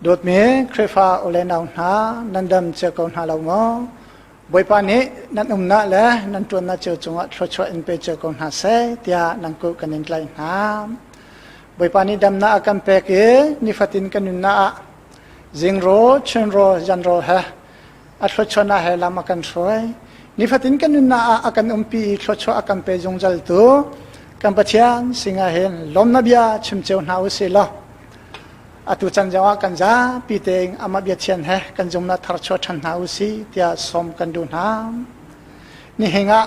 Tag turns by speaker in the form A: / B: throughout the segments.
A: Dawtmi Khrihfa ule nau hna, nan dam cio ko hna lo maw? Bawipa nih nan umnak le nan ṭuannak cio cungah thluachuah in pe cio ko hna seh tiah nan kuh kan in tlaih hna. Bawipa nih damnak a kan pek i nifatin kan nunnak ah zingro, chunro, zanro he a thluachuahnak he lam a kan hruai. Nifatin kan nunnak ah a kan umpi i thluachuah a kan pe zungzaltu kan Pathian singah hin lawmnak bia chim cio hna u sih law atu can zongah kan zapi tein amah bia thian he kan zumnak thar chuah ṭhan hna u sih tiah sawm kan duh hna. Nihin ah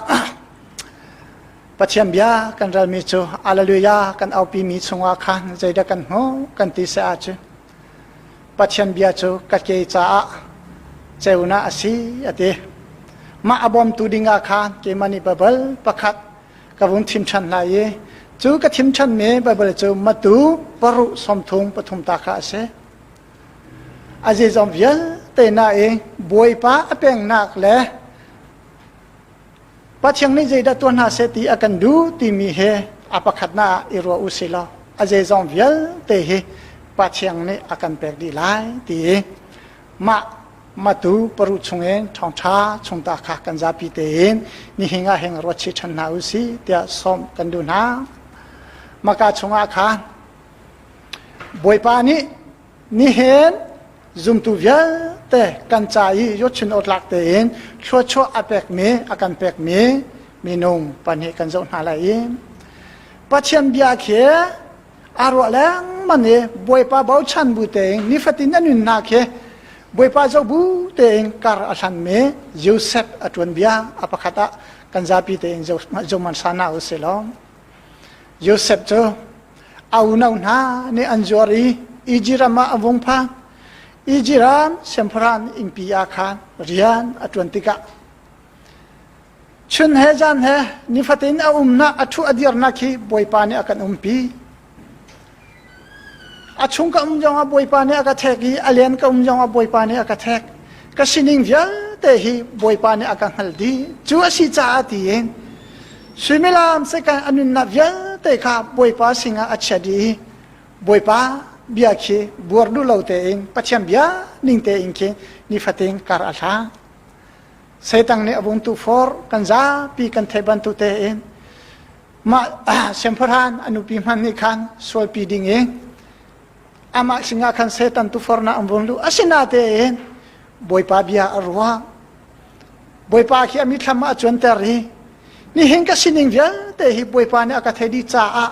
A: Pathian bia kan ralmi cu Alleluia kan aupimi chungah khan zeidah kan hmuh kan ti se ahcun Pathian bia cu ka ke caah ceunak a si a ti. Mah a bawmtu dingah khan keimah nih Baibal pakhat ka vung thim ṭhan lai i cu ka thim ṭhanmi Baibal cu Matu paruh sawmthum pathum ta kha a si. A zeizong vialte na i Bawipa a pengnak le Pathian nih zeidah tuah hna seh ti a kan duh timi he a pakhatnak ah i ruah u si law a zeizong vialte hi Pathian nih a kan pek dih lai ti i mah matu paru chungin ṭhawngṭha chungta kha kan zapi tein nihin ah hin ruat chih ṭhan hna u si tiah sawm kan duh hna. Maka chungah khan Bawipa nih nihin zumtu vialte kan ca i yotchin awtlak tein thluachuah a pekmi a kan pekmi minung pahnih kan zoh hna lai i Pathian bia khi aa ruah lengmang i Bawipa bochan bu tein nifatin a nunnak khi Bawipa zoh bu tein kar a hlanmi Joseph a ṭuan bia a pakhat ah kan zapi tein zoh hmasa hna u sih law Joseph cu a unau hna nih an zuar i Izipt ram ah a vung phan. Izipt ram siangpahrang innpi ah khan rian a ṭuan tikah chun he zan he nifatin a umnak a ṭhu a dirnak hi Bawipa nih a kan umpi. A chung ka um zongah Bawipa nih a ka thek i a len ka um zongah Bawipa nih a ka thek. Ka sining vialte hi Bawipa nih a ka hngalh dih. Cu a si caah tiin suimilam sekan a nunnak vialte kha Bawipa singah a chia dih i Bawipa bia khi buar duh lo tein Pathian bia ning tein khi nifatin kar a hlang. Satan nih a vung tu for kan zapi kan theih bantuk tein mah siangpahrang a nupi hmanh nih khan sualpi ding i amah singah khan Satan tufornak an vung luh asinatein Bawipa bia a ruah Bawipa khi a mithlam ah a cuanter i nihin ka sining vialte hi Bawipa nih a ka thei dih caah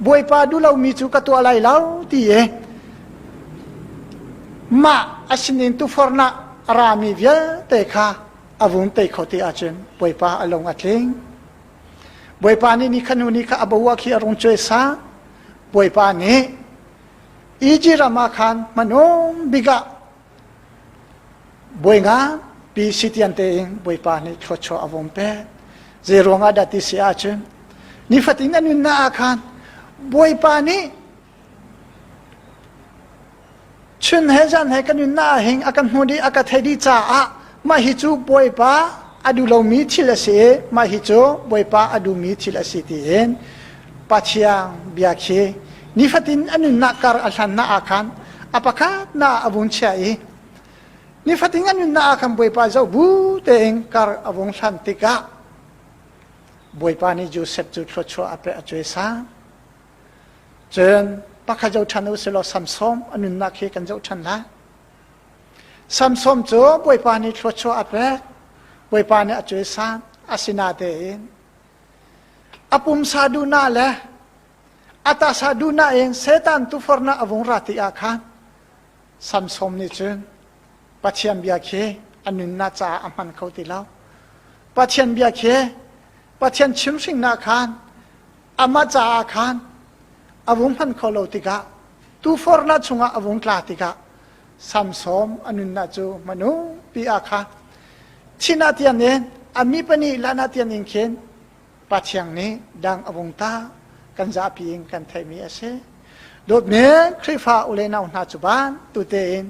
A: Bawipa duh lomi cu ka tuah lai lo ti i mah a sinin tufornak a rami vialte kha a vung tei kho ti ahcun Bawipa a lung a tling Bawipa nih ni kha nu nih kha a bo ah khi a rung cuai sa. Bawipa nih Egypt ram ah khan hmanung bik ah bawi nga pi sitian tein Bawipa nih thluachuah a vung pek. Zei ruangah dah ti si ahcun nifatin a nunnak ah khan Bawipa nih chun he zan he kan nunnak ah hin a kan hmuh dih a ka theih dih caah mah hi cu Bawipa a duh lomi thil a si i mah hi cu Bawipa a duhmi thil a si tiin Pathian bia khi nifatin a nunnak kar a hlannak ah khan a pakhat na a vung chia i nifatin a nunnak ah khan Bawipa zoh bu tein kar a vung hlan tikah Bawipa nih Joseph cu thluachuah a pe a cuai sang. Cun pakhat zoh ṭhan u silaw Samson a nunnak hi kan zoh ṭhan lai. Samson cu Bawipa nih thluachuah a pek, Bawipa nih a cuaisan, asinatein a pumsa duhnak le a tasa duhnak in Satan tufornak a vung ra ti ah khan Samson nih cun Pathian bia khi a nunnak caah a hman kho ti lo. Pathian bia khi Pathian chimhringnak khan amah caah khan a vung hman kho lo tikah tufornak chungah a vung tla tikah Samsom a nunnak cu hmanungpi ah kha thin ah tian in a mi pahnih lan ah tian in khin Pathian nih dang a vung ta kan zapi in kan theihmi a si. Dawtmi Khrihfa ule nau hna cu ban tu tein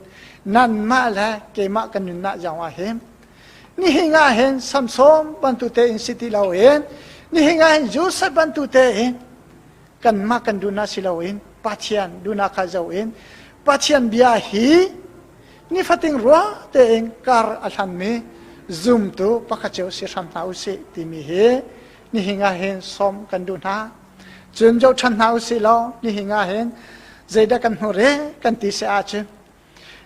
A: nanmah le keimah kan nunnak zong ah hin nihin ah hin Samson bantuk tein si ti loin nihin ah hin Joseph bantuk tein kanmah kan duhnak si loin Pathian duhnak kha zoh in. Pathian bia hi nifatin rua tein kar a hlanmi zumtu pakhat cio si hram hna usih timi hi nihin ah hin sawm kan duh hna. Cun zoh ṭhan hna usih law nihin ah hin zeidah kan hmu re kan ti si ahcun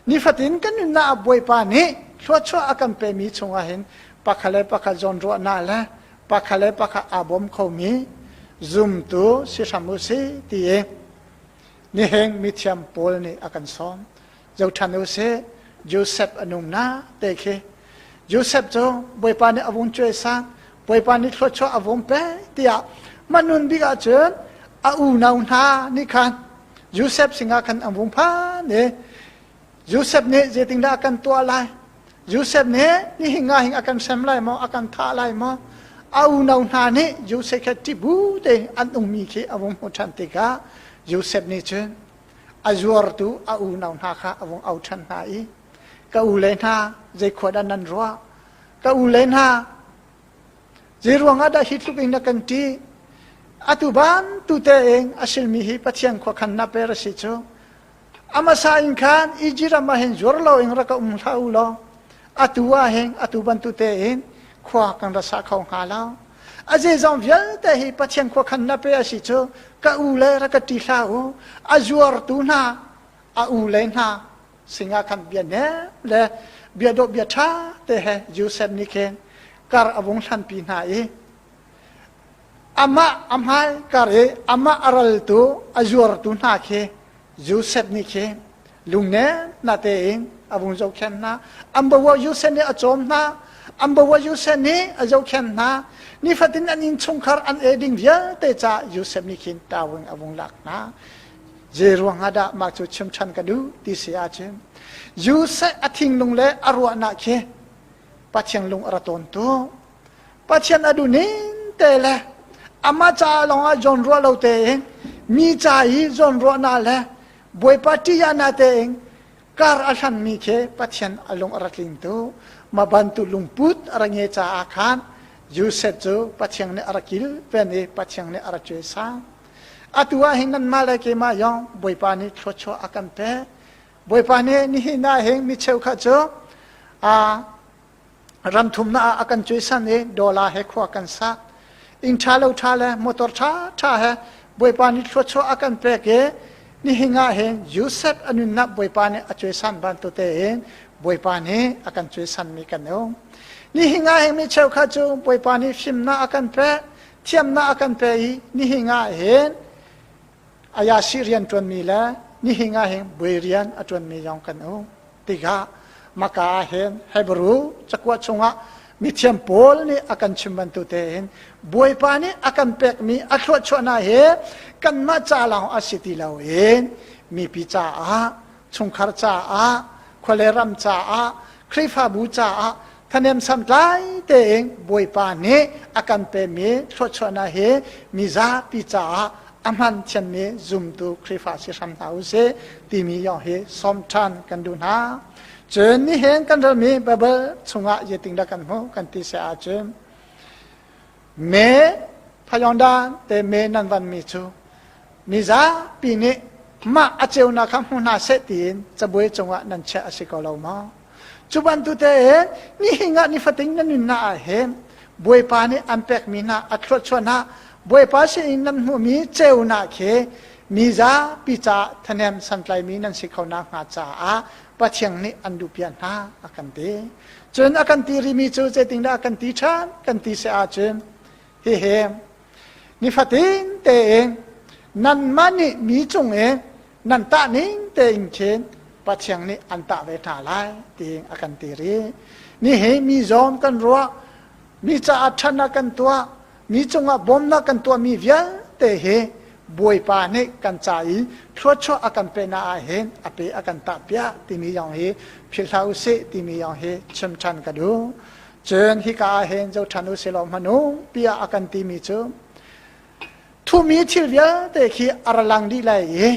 A: nifatin kan nunnak ah Bawipa nih thluachuah a kan pemi chungah hin pakhat le pakhat zawnruahnak le pakhat le pakhat aa bawm khomi zumtu si hram usih ti i Niheng mithiam Paul nih a kan sawm. Zoh ṭhan u sih, Joseph a nungnak te khi. Joseph cu Bawipa nih a vung cuaisan, Bawipa nih thluachuah a vung pek tiah mah nun bik ahcun a unau hna nih khan Joseph singah khan an vung phan i Joseph nih zeitindah a kan tuah lai? Joseph nih nihin nga hin a kan hrem lai maw? A kan thah lai maw? A unau hna nih Joseph kha ṭih tein an ummi khi a vung hmuh ṭhan tikah Joseph nih cun a zuartu a unau hna kha a vung au ṭhan hna i ka u le hna zei khua dah nan ruah? Ka u le hna zei ruangah dah hi tluk in na kan ṭih? Atu ban tu tein a silmi hi Pathian khuakhan na per a si cu. A hmasa in khan Izipt ram ah hin zuar loin rak ka um hlah u law atu ah hin atu bantuk tein khua kan ra sa kho hnga lo. A zeizong vialte hi Pathian khua khan na pe a si cu ka u le rak ka ṭi hlah u. A zuartu hna a u le hna singah khan bia nem le bia dawh bia ṭha te he Joseph nih khin kar a vung hlanpi hna i Amah a hmaikar i amah a raltu a zuartu hna khi Josef nih khi lungnem na tein a vung zohkhenh hna. An bawa Josef nih a cawm hna. An bawa Josef nih a zohkhenh hna. Nifatin an innchungkhar an ei ding vialte caah Josef nih khin tawing a vung lak hna. Zei ruangah dah mah cu chim ṭhan ka duh ti si ahcun Josef a thinglung le a ruahnak khi Pathian lung a ra tawn tu. Pathian a duhning te le amah caah lawngah zawnruah lo tein mi ca i zawnruahnak le Bawipa ṭihzahnak tein kar a hlanmi khi Pathian a lung a rak tling tu ma bantuk lungput a rak nge caah khan Joseph cu Pathian nih a rak kilven i Pathian nih a rak cuaisang. Atu ah hin nanmah le keimah zong Bawipa nih thluachuah a kan pek. Bawipa nih nihin ah hin mi cheukhat cu ram thumnak ah a kan cuisan i dollar he khua kan sak inn ṭha lo ṭha le motor ṭha ṭha he Bawipa nih thluachuah a kan pek i nihin ah hin Joseph a nunnak Bawipa nih a cuisan bantuk tein Bawipa nih a kan cuisan mi kan um nihin ah hin mi cheukhat cu Bawipa nih fimnak a kan pek thiamnak a kan pek i nihin ah hin ayasi rian ṭuanmi le nihin ah hin buai rian a ṭuanmi zong kan um tikah maka ah hin Hebrew cakuat chungah mithiam Paul nih a kan chim bantuk tein Bawipa nih a kan pekmi a thluachuahnak hi kanmah ca lawng a si ti loin mipi caah chungkhar caah khuale ram caah Khrihfabu caah thanem samtlai tein Bawipa nih a kan pekmi thluachuahnak hi mizapi caah a hman thiammi zumtu Khrihfa si hram hna usih timi yong hi sawm ṭhan kan duh hna. Cun nihin kan relmi Bible chungah zeitindah kan hmuh kan ti se ahcun me phayondan te me nan vanmi cu mizapi nih mah a ceunak kha hmu hna seh tiin cabuai cungah nan chiah a si ko lo maw? Cu bantuk tein nihin ah nifatin nan nunnak ah hin Bawipa nih an pekmi hna a thluachuah hna Bawipa sinin nan hmuhmi ceunak khi mi zapi caah thahnem santlaimi nan si kho nakhnga caah Pathian nih an duhpiak hna a kan ti. Cun a kan ti rihmi cu zeitindah a kan ti ṭhan kan ti si ahcun hihi nifatin tein nanmah nih mi cung i nan tah ning tein khin Pathian nih an tah ve hna lai tiin a kan ti rih. Nihin mi zawm kan ruah, mi caah ṭhatnak kan tuah, mi cungah bawmnak kan tuahmi vialte hi Bawipa nih kan ca i thluachuah a kan pehnak ah hin a pe a kan tah piak timi zong hi philh hlah usih timi zong hi chim ṭhan ka duh. Cun hika ah hin zoh ṭhan usih law hmanung piah a kan timi cu Thumi thil vialte khi a ra lang dih lai i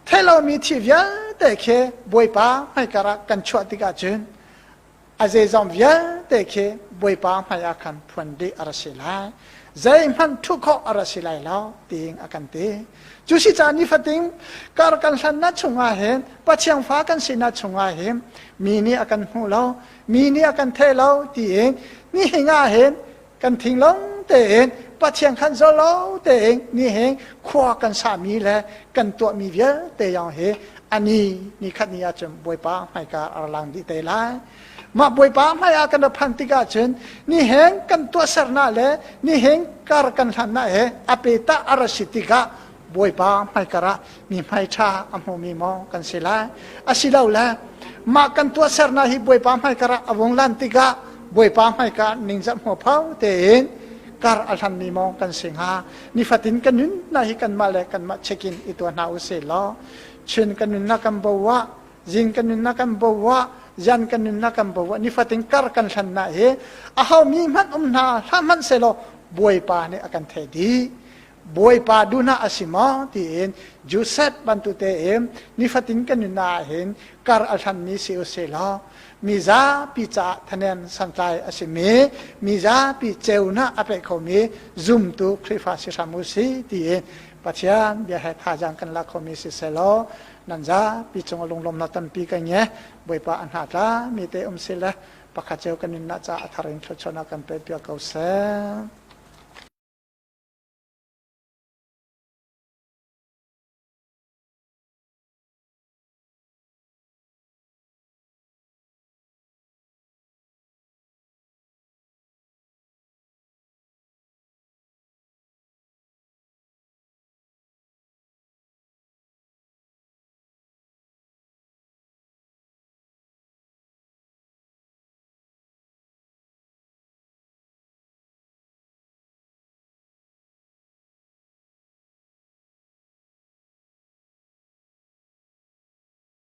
A: theih lomi thil vialte khi Bawipa hmaikar ah kan chuah tikah cun a zeizong vialte khi Bawipa hmai ah khan phuan dih a ra si lai. Zeihmanh thuh khawh a ra si lai lo tiin a kan ti. Cu si caah nifatin kar kan hlannak chungah hin Pathian fa kan sinak chungah hin mi nih a kan hmu lo, mi nih a kan thei lo tiin nihin ah hin kan thinglong tein Pathian khan zolo tein nihin khua kan sami le kan tuahmi vialte yong hi ani ni khat ni ahcun Bawipa hmaika a lang dih te lai. Mah Bawipa hmai ah kan ra phan tikah cun nihin kan tuahsernak le nihin kar kan hlannak he a pe ta a ra si tikah Bawipa hmaikar ah mi hmai ṭha a hmumi maw kan si lai. Asilole mah kan tuahsernak hi Bawipa hmaikar ah a vung lan tikah Bawipa hmaika ningzah hmuapho tein kar a hlanmi maw kan si hnga. Nifatin kan nunnak hi kanmah le kanmah check in i tuah hna usih law chun kan nunnak kan bo ah zing kan nunnak kan bo ah zan kan nunnak kan bo ah nifatin kar kan hlannak hi a ho mi hmanh um hna hlah hmanh sehlaw Bawipa nih a kan theih dih. Bawipa duhnak a si maw tiin Joseph bantuk tein nifatin kan nunnak ah hin kar a hlanmi si u sih law mi zapi caah thanem santlai a simi mi zapi ceunak a pe khomi zumtu Khrihfa si hram u si tiin Pathian bia he thazaang kan lak khomi si selaw nan zapi cung ah lunglawmnak tampi kan nge Bawipa a hna tla mi te um si le pakhat cio kan nunnak caah a thar in thluachuahnak kan pe piak ko seh.